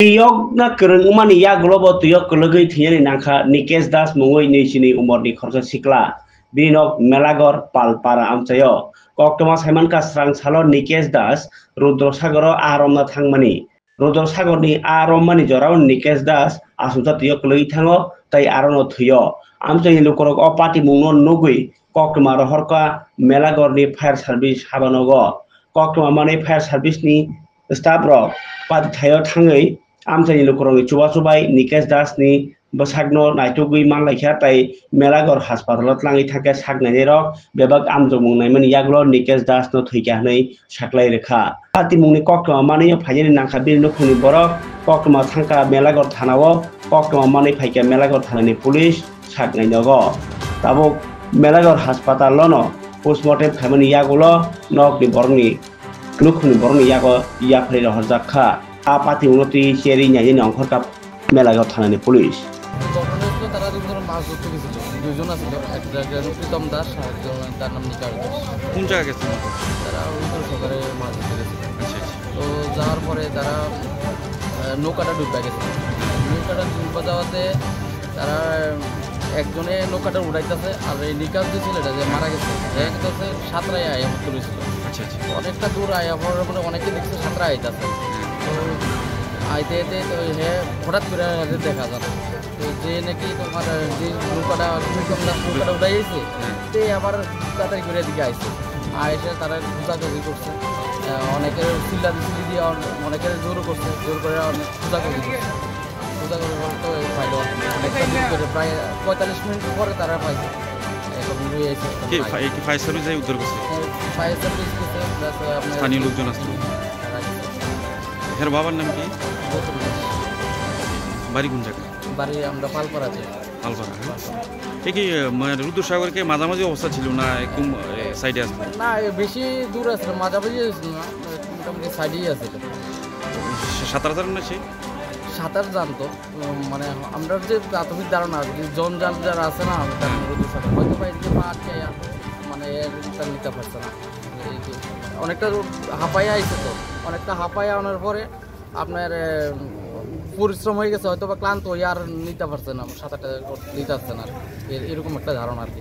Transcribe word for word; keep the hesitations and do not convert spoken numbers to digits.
Tiyokna kwrwng wngmani yagulo bo tiyok kwlwgwi thwinani nangkha Nikesh Das mungwi nwi chini umorni khoroksa sikla. Bini nok Melagor Palpara amchaio. Koktwma saimankha srang salo Nikesh Das Rudrosagoro aa romna thangmani. Rudrosagorni aa rommani jorao Nikesh Das achukjak tiyok kwlwgwi thango tei arono thwio. Amchaini lukurok o patimungno nugwi koktwma rohorkha Melagorni fire service habanogo. Koktwma manwi fire service ni staff rok patithaio thangwi amchaini lukurokni chubachu bai Nikesh Das ni bwsakno naitugwi manlaikha tei Melagor haspatalo tlangwi thangkhe sak nainai rok bebak amjokmung naimani yagulo Nikesh Das no thwikha hwnwi saklai rwkha. Patimungni koktwma manwi phainani nangkha bini nukhungni borok koktwma thangkha Melagor thanao koktwma manwi phaikha Melagor thanani police sak nainogo. Tabuk Melagor haspatalono postmortem khaimani yagulo nokni borokni nukhungni borokni yago yapharwi rohorjak kha. A patimungno twi cherwi nainani ongkhorkha Melagor thanani police. ঘটনা হচ্ছে তারা দুজন মাছ ধরতে গেছিল, দুজন আছিল, একটা একটা প্রীতম দাস আর একজন তার নাম নিকাশ দাস। কোন জায়গায় গেছিল? তারা উত্তর সকালে মাছ ধরতে গেছিল। আচ্ছা, আচ্ছা। তো যাওয়ার পরে তারা আহ, নৌকাটা ডুবে গেছে। নৌকাটা ডুবে যাওয়াতে তারা একজনে নৌকাটা উড়াইতেছে, আর এই নিকাশ যে ছেলেটা যে মারা গেছে, হ্যাঁ। এক কাছে সাঁতরাই আয়া পড়ছিল। আচ্ছা, আচ্ছা। অনেকটা দূর আয়া পড়ার পরে অনেকে দেখছে সাঁতরা আইতাছে। তো আইতে আইতে তো হে হঠাৎ করে আইতে দেখা যায়। তো যে নাকি তোমার যে নৌকাটা, নৌকাটা, নৌকাটা উড়াইছে, হ্যাঁ। তে আবার তাড়াতাড়ি করে এদিকে আইছে। আইসে তারা খোঁজাখুঁজি করছে। আহ, অনেকের চিল্লা চিল্লি দিয়ে অন-, অনেকের জোর করছে, জোর করে অনেক খোঁজাখুঁজি করছে। খোঁজাখুঁজি করতে এই পাইলো অনেকটা দূর করে, প্রায় পঁয়তাল্লিশ মিনিট পরে তারা পাইছে। এখন রয়ে আছে, এখন কি নাই। ফাই-, কি ফায়ার সার্ভিস এই উদ্ধার করছে? হ্যাঁ, ফায়ার সার্ভিস করছে, প্লাস আপনার স্থানীয় লোকজন আসলো? তারা গেছে। এর বাবার নাম কি? গৌতম দাস। বাড়ি কোন জায়গায়? বাড়ি আমরা পালপাড়াতে। পালপাড়া, হ্যাঁ? এ কি, আহ, মানে, রুদ্রসাগর কি মাঝামাঝি অবস্থা ছিল না একদম, এ, সাইডে আসলো? না, এ বেশি দূর আসলে মাঝামাঝি আসলে না, মোটামুটি সাইডেই আসলে। সে সাঁতার জানে না সে? সাঁতার জানতো, উম, মানে, আমরা যে প্রাথমিক ধারণা আর কি, জন যার যার আছে না, তার হ্যাঁ। রুদ্রসাগর হয়তো বা এদিকে পা আটকে, মানে, এর তা নিতে পারছে না। এই যে অনেকটা হাঁপাইয়া আইছে তো, অনেকটা হাঁপাইয়া আনার পরে আপনার, এ, পরিশ্রম হয়ে গেছে, হয়তো বা ক্লান্ত হয়ে আর নিতে পারছে না, সাঁতারটা কর-, নিতে পারছে না আর কি। এ-, এরকম একটা ধারণা আর কি।